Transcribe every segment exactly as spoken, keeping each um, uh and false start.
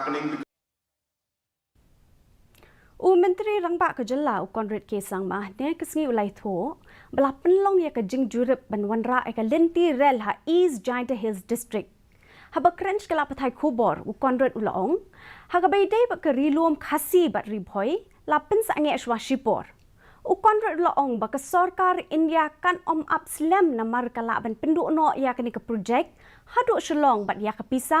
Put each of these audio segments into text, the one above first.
U Myntri Rangbah ka Jylla u Conrad K Sangma hynne ka sngi u la ïathuh ba la pynlong ïa ka jingjurip ban wanrah ïa ka lynti rel ha East Jaintia Hills District. Haba kren sha ki lad pathai khubor u Conrad u la ong, ha kaba ïadei bad ka Ri Lum Khasi bad Ri Bhoi la pynsangeh shuwa shipor. U Conrad u la ong ba ka sorkar India kan ym ap slem namar ka lah ban pynduh noh ïa kane ka projek haduh Shillong bad ïa ka pisa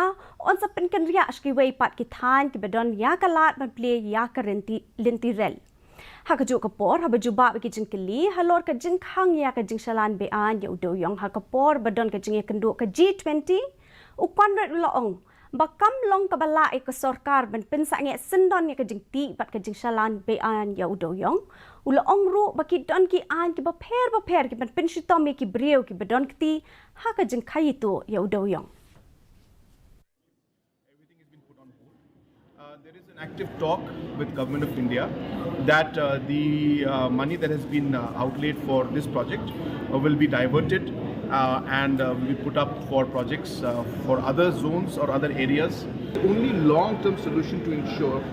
yn sa pynkynriah sha kiwei pat ki thaiñ kiba don ïa ka lad ban plie ïa ka lynti rel. Ha kajuh ka por, haba jubab ïa ki jingkylli halor ka jingkhang ïa ka jingshalan be-aiñ ïa u dewïong ha ka por ba don ka jingïakynduh ka G twenty, u Conrad u la ong ba kam long kaba lah ïa ka sorkar ban pynsangeh syndon ïa ka jingtih bad ka jingshalan be-aiñ ïa u dewïong. U la ong ruh ba ki don ki aiñ kiba pher bapher kiban pynshitom ïa ki briew kiba don kti ha ka jingkhaïi tuh ïa u dewïong. Everything has been put on hold. Uh, there is an active talk with Government of India that uh, the uh, money that has been uh, outlaid for this project uh, will be diverted uh, and uh, will be put up for projects uh, for other zones or other areas. The only long-term solution to ensure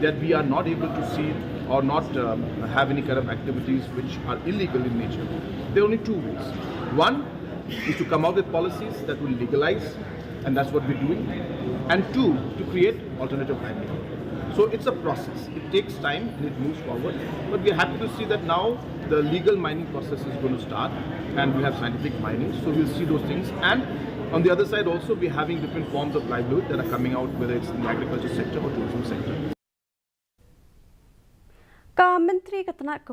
that we are not able to see or not um, have any kind of activities which are illegal in nature, there are only two ways. One is to come out with policies that will legalize, and that's what we're doing. And two, to create alternative livelihood. So it's a process. It takes time and it moves forward. But we're happy to see that now the legal mining process is going to start, and we have scientific mining. So we'll see those things. And on the other side also, we're having different forms of livelihood that are coming out, whether it's in the agriculture sector or tourism sector. Ka Myntri ka tnad ka